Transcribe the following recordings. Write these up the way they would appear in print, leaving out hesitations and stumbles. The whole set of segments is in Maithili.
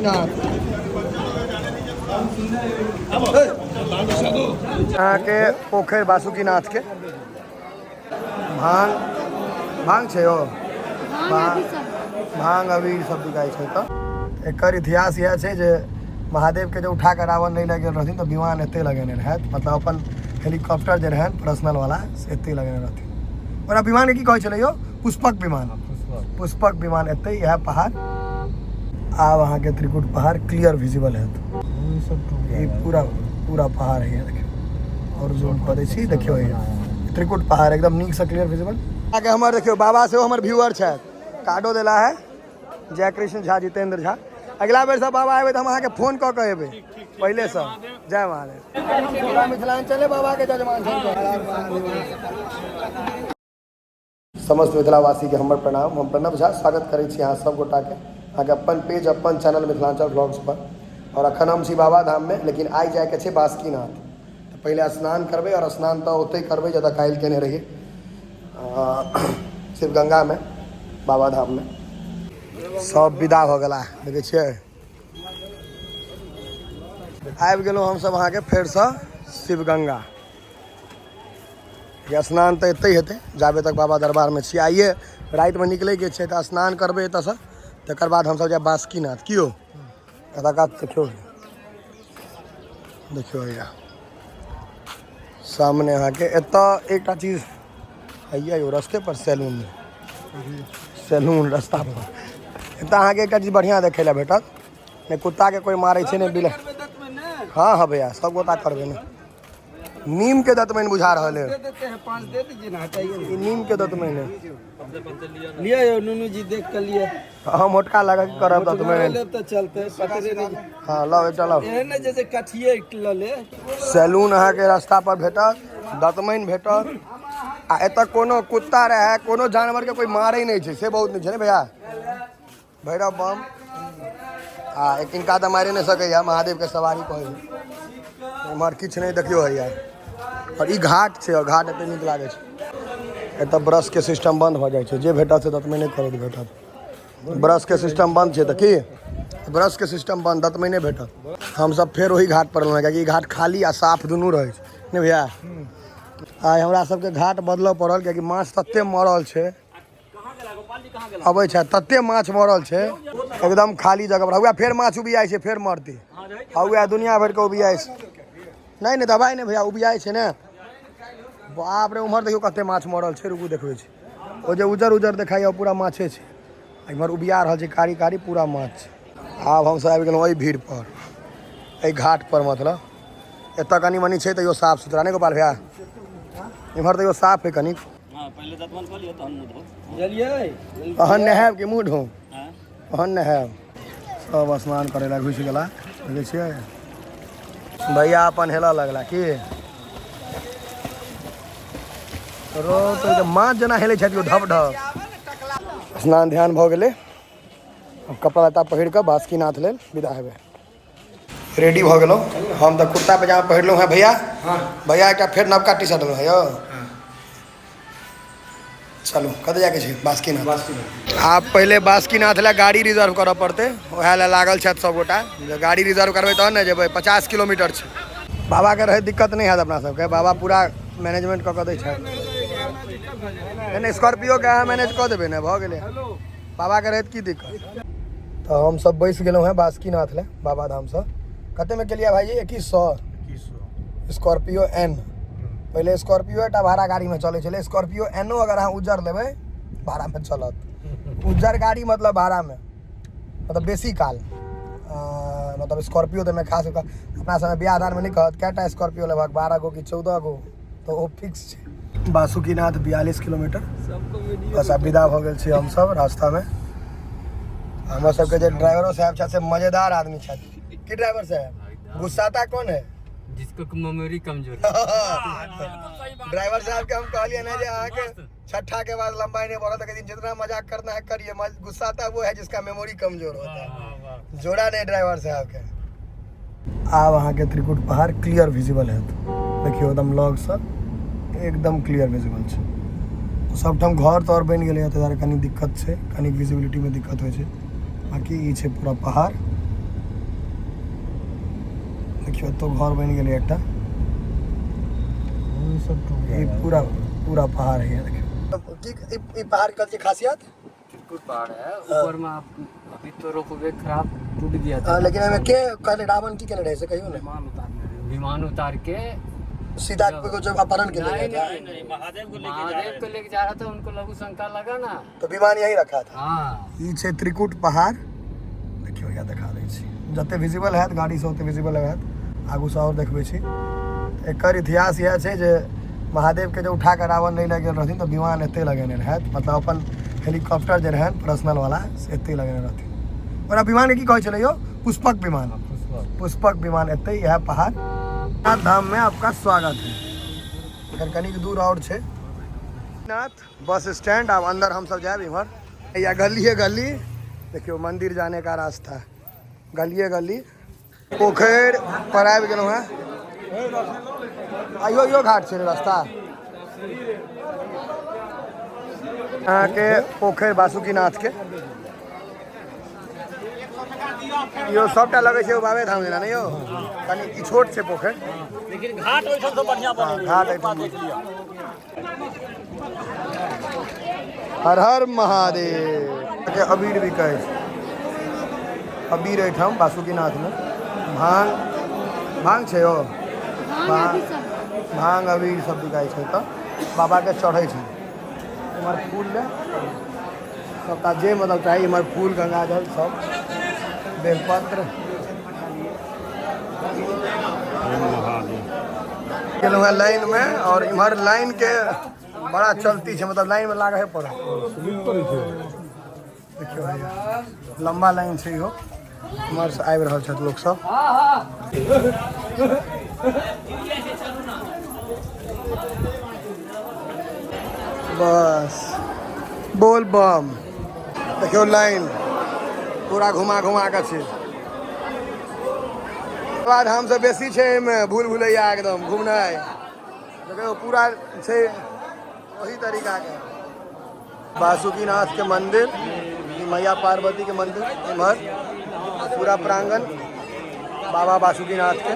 बासुकीनाथ। अहाँके पोखरि बासुकीनाथ के भांग भांग छै यौ, भांग भांग अबीर सब बिकाइ छै। तऽ एकर इतिहास इएह छै जे महादेवके जे उठा कऽ रावण नहि लए गेल रहथिन तऽ विमान एतै लगेने रहथि, मतलब अपन हेलीकॉप्टर जे रहनि पर्सनल वाला से एतै लगेने रहथिन। ओकरा विमानके की कहै छलै यौ? पुष्पक विमान। पुष्पक विमान एतै इएह पहाड़। आब अहाँके त्रिकुट पहाड़ क्लियर विजिबल हैत। ई पूरा पूरा पहाड़ है, देखियौ। आओर जूम कऽ दै छी, देखियौ ई त्रिकुट पहाड़ एकदम नीकसँ क्लियर विजिबल। अहाँके हमर देखियौ बाबा सेहो हमर व्यूअर छथि, कार्डो देला है। जय कृष्ण झा, जितेंद्र झा। अगिला बेर सब बाबा एबै तऽ हम अहाँके फोन कऽ कऽ एबै पहिलेसँ। जय महादेव। पूरा मिथिलाञ्चले बाबाके जजमान छनि। समस्त मिथिलावासीके हमर प्रणाम। हम प्रणव झा स्वागत करै छी अहाँ सब गोटाके अहाँके अपन पेज अपन चैनल मिथिलाञ्चल ब्लॉग्स पर। आओर अखन हम छी बाबाधाममे, लेकिन आइ जाइके छै बासुकीनाथ। तऽ पहिले स्नान करबै आओर स्नान तऽ ओतहि करबै जतऽ काल्हि केने रहियै, शिवगंगामे, बाबाधाममे। सब विदा भऽ गेला, देखै छियै। आबि गेलहुँ हमसब अहाँके फेरसँ शिवगंगा। स्नान तऽ एतहि हेतै जाबे तक बाबा दरबारमे छी। आइए रातिमे निकलैके छै तऽ स्नान करबै एतऽसँ, तकर बाद हमसब जायब बासुकीनाथ। की यौ एतऽका देखियौ, देखियौ भैया सामने अहाँके एतऽ एकटा चीज हैया यौ, रस्ते पर सैलून, सैलून रस्ता पर। एतऽ अहाँके एकटा चीज बढ़िआँ देखै लए भेटत, नहि कुत्ताके कोइ मारै छै नहि बिलाइ। हँ हँ भैया सब गोटा करबै ने। नीम के दतमनि बुझा रहल है। दे देते हैं, पाँच दे दीजिए ना, हटाइए ना। ई नीम के दतमनि है। लिया यो नुनू जी देख कर लिए। हम मोटका लगा के करब दतमनि। लेब तो चलते पतरे नहीं। हाँ लाओ एकटा लाओ। एहन नहीं जैसे कठिए ल ले। सैलून अहाँके रास्ता पर भेटत, दतमनि भेटत। आ एतऽ कोनो कुत्ता रहै कोनो जानवर के कोई मारै नहि छै, से बहुत नीक छै ने भैया। भैरव बम आ एक इनका तऽ मारि नहि सकैया, महादेव के सवारी कहै छै। एम्हर किछु नहि देखियौ हैया। आओर ई घाट छै, आओर घाट एते नीक लागै छै। एतऽ ब्रश के सिस्टम बंद भऽ जाइ छै, जे भेटत से दतमनि करैत भेटत। ब्रश के सिस्टम बंद छै तऽ की ब्रश के सिस्टम बंद, दतमनि भेटत। हमसब फेर ओही घाट पर एलहुँ, कियाकि ई घाट खाली आ साफ दुनू रहै छै नहि भैया। आइ हमरा सबके घाट बदलऽ पड़ल, कियाकि माछ तते मरल छै, अबै छै तते माछ मरल छै एकदम खाली जगह पर। उएह फेर माछ उबियाइ छै, फेर मरतै। आ उएह दुनिया भरिके उबियाइ छै। नहि नहि दबाइ नहि भैया, उबियाइ छै ने। बाप रे, उम्हर देखियौ कते माछ मरल छै। रुकू देखबै छै। ओ जे उजर उजर देखाइए ओ पूरा माछे छै। इम्हर उबिया रहल छै कारी कारी पूरा माछ छै। आब हमसब आबि गेलहुँ एहि भीड़ पर, एहि घाट पर। मतलब एतऽ कनि मनि छै तैयो साफ सुथरा नहि गोपाल भैया? इम्हर तैयो साफ है कनिक। तहन नहायब कि मुँह धोब? तहन नहायब। सब स्नान करै लए घुसि गेला, देखै छियै। भैया अपन हेलऽ लगला की रो तो माछ जेना हेलै छथि ढप ढप। स्नान ध्यान भऽ गेलै, आब कपड़ा लत्ता पहिर कऽ बासुकीनाथ लेल विदा हेबै। रेडी भऽ गेलहुँ हम तऽ कुर्ता पैजामा पहिरलहुँ हेँ भैया। भैया एकटा फेर नवका टी शर्ट लेलहुँ हेँ यौ। चलू कतऽ जायके छै? बासुकीनाथ। आब पहिले बासुकीनाथ लए गाड़ी रिजर्व करऽ पड़तै, उएह लए लागल छथि सभगोटा। जे गाड़ी रिजर्व करबै तहन ने जेबै। 50 किलोमीटर छै। बाबाके रहैत दिक्कत नहि हैत अपना सबके, बाबा पूरा मैनेजमेंट कऽ कऽ दै छथि। नहि नहि स्कॉर्पियोके अहाँ मैनेज कऽ देबै ने, भऽ गेलै। बाबाके रहैत की दिक्कत। तऽ हमसब बैस गेलहुँ हेँ बासुकीनाथ लए बाबा धामसँ। कतेमे केलियै भाइजी? 2100 स्कॉर्पियो एन। पहिले स्कॉर्पियो एकटा भाड़ा गाड़ीमे चलै छलै। स्कॉर्पियो एनो अगर अहाँ उज्जर लेबै भाड़ामे चलत। उज्जर गाड़ी मतलब भाड़ामे, मतलब बेसी काल मतलब स्कॉर्पियो तऽ खास कऽ अपना सबमे बियाह दानमे नहि कहत कएटा स्कॉर्पियो लेबहक, 12 गो कि 14 गो, तऽ ओ फिक्स छै। बासुकीनाथ 42 किलोमीटर। बस आब विदा भऽ गेल छी हमसब रास्तामे। हमर सबके जे ड्राइवरो साहब छथि से मजेदार आदमी छथि। की ड्राइवर साहब, गुस्साता कौन है? जिसको मेमोरी कमजोर। ड्राइवर साहब के हम कहलिए ना जे अहाँके छठा के बाद लंबाई नहीं बढ़त, कहथिन जितना मजाक करना है करिए, गुस्साता वो है जिसका मेमोरी कमजोर होता है। जोड़ा नहीं ड्राइवर साहब के। आब अहाँके त्रिकुट पहाड़ क्लियर विजिबल हैत, देखियौ एकदम लगसँ एकदम क्लियर विजिबल छै। सबठाम घर तर बनि गेलै ताहि दुआरे कनि दिक्कत छै, कनि विजिबिलिटीमे दिक्कत होइ छै। बाँकी ई छै पूरा पहाड़। देखियौ एतौ घर बनि गेलै एकटा। सब टूट ई पूरा पूरा पहाड़ है, देखियौ की ई पहाड़ के कथी खासियत? त्रिकुट पहाड़ है ऊपर में। आप अभी तो रोपवे खराब टूट गया था। लेकिन एहिमे के कहले रावण की केने रहे से कहियो ने। विमान उतार के सीता को जब अपहरण के ले नहीं, गया था। नहीं, नहीं, महादेव को लेके जा रहा था, उनको लघु शंका लगा ना। तो विमान यही रखा था। हाँ। ई छै त्रिकुट पहाड़, देखियौ यहाँ देखा दै छी, जते विजिबल हैत गाड़ीसँ ओते विजिबल हैत, आगूसँ आओर देखबै छी। एकर इतिहास इएह छै जे महादेवके जे उठा कऽ रावण नहि लए गेल रहथिन तऽ विमान एतै लगेने रहथि, मतलब अपन हेलीकॉप्टर जे रहनि पर्सनल वाला से एतै लगेने रहथिन। ओकरा विमानके की कहै छलै यौ? पुष्पक विमान। पुष्पक विमान एतै। इएह पहाड़ धाम में आपका स्वागत है। एकर कनिक दूर आओर छै नाथ बस स्टैंड। आब अंदर हमसब जायब। इम्हर या गलिए गली देखियौ, मंदिर जाने का रास्ता गलिए गली। पोखरि पर आबि गेलहुँ हेँ। आइयो इहो घाट छै ने रास्ता अहाँके पोखरि बासुकीनाथ के। इहो सबटा लगै छै बाबे धाम जेना, नहि यौ? कनि ई छोट छै पोखरि, लेकिन घाट ओहिठाम से बढ़िया बनल। घाट एहिठाम। हर हर महादेव के अबीर भी कहै छै, अबीर एहिठाम बासुकीनाथ में भांग भांग छै यौ, भांग अबीर सब बिकाइ छै तऽ बाबा के चढ़ै छै। इम्हर फूल ले सबटा जे मतलब चाही, इम्हर फूल गंगाजल सब बेलपत्र। गेलहुँ हेँ लाइन में और इम्हर लाइन के बड़ा चलती छै, मतलब लाइन में लागहे पड़त। देखियौ भैया लंबा लाइन छै इहो, इम्हर से आबि रहल छथि लोक सब। बस बोल बम। देखियौ लाइन पूरा घुमा घुमा कऽ छै। बाबा धाम से बेसी छै एहिमे भूल भुलैया एकदम घुमनाइ। देखियौ पूरा छै वही तरीका के। बासुकीनाथ के मंदिर, मैया पार्वती के मंदिर, इम्हर पूरा प्रांगण बाबा बासुकीनाथ के।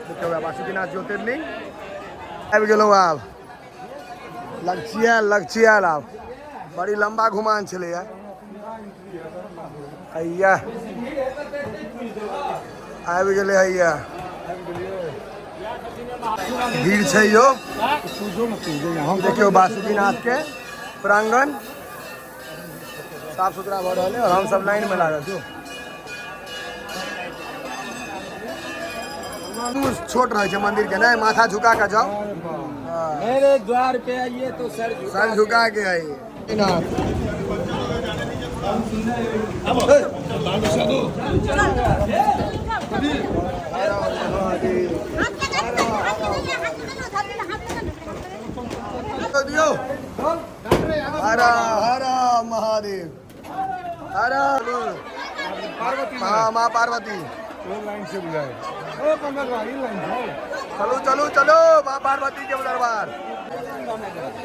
देखियौ बासुकीनाथ ज्योतिर्लिंग आबि गेलहुँ। आब लगचियाल लगचियाल, आब बड़ी लंबा घुमान छलैया। हैया आबि गेलै, हैया भीड़ छै यौ। देखियौ बासुकीनाथ के प्रांगण साफ सुथरा भऽ रहल है और हम सब लाइन में लागल छी। छोट रहै छै मंदिर के, नहीं माथा झुका के जाओ। मेरे द्वार पे आइए तो सर सर झुका के आइए। दियो हर हर महादेव हर। हाँ माँ पार्वती लाइन से बुलाए ओ पंकज भाई, लाइन से चलो चलो चलो माँ पार्वती के दरबार।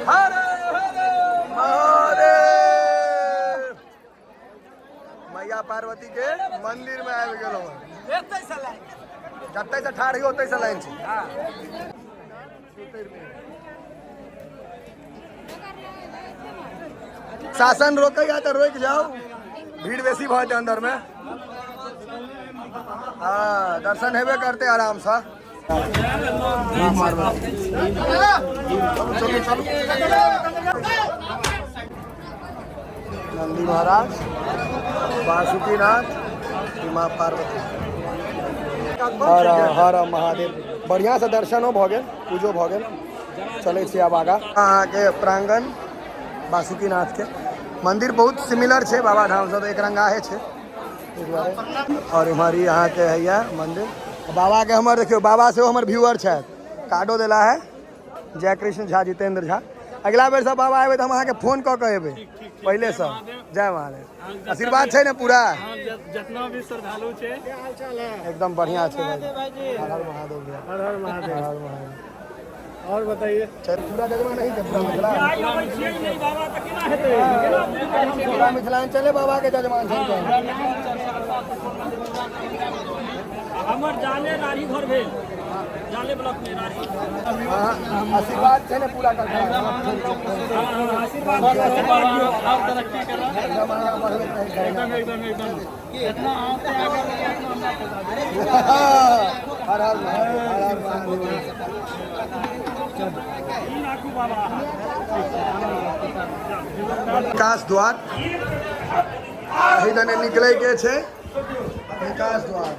हर हर महादेव। मैया पार्वती के मंदिर में आबि गेलहुँ। जतै से ठाढ़ होइयो ओतै से लाइन छै। शासन रोकैया तऽ रोकि जाउ, भीड़ बेसी भऽ जेतै अंदर में। हाँ दर्शन हेबे करते आराम से। चलू चलू। नंदी महाराज, बासुकीनाथ, माँ पार्वती, हर हर महादेव। बढ़िया से दर्शनो भऽ गेल, पूजो भऽ गेल। चलै छी आब आगाँ। अहाँके प्रांगण बासुकीनाथ के मंदिर बहुत सिमिलर छै बाबा धाम से, एक रंगाहे छै एहि दुआरे। और इम्हर ई अहाँके हैया मंदिर बाबा के। हमर देखियौ बाबा सेहो हमर व्यूअर छथि, कार्डो देला है जय कृष्ण झा, जितेंद्र झा। अगिला बेर सब बाबा एबै तऽ हम अहाँके फोन कऽ के एबै पहिलेसँ। जय महादेव, आशीर्वाद छै ने पूरा। जितना भी श्रद्धालु छै एकदम बढ़िया छै भाई। हर हर महादेव भैया, हर हर महादेव, हर हर महादेव। और बताइए। पूरा जगमा नहीं छै, पूरा मिथिला, पूरा मिथिलांचले बाबा के जजमान छै। हमर जाले राढ़ी घर भेल, जाले ब्लॉक में राढ़ी। हाँ, आशीर्वाद छै ने पूरा कर। आशीर्वाद आशीर्वाद दियौ और तरक्की करा। एकदम अहाँ बढ़बैत रहै छै। एकदम एकदम एकदम इतना आते आगे हर हर महादेव, हर हर महादेव। ई राखू बाबा। निकास द्वार एहि दने निकलै के छै, निकास द्वार।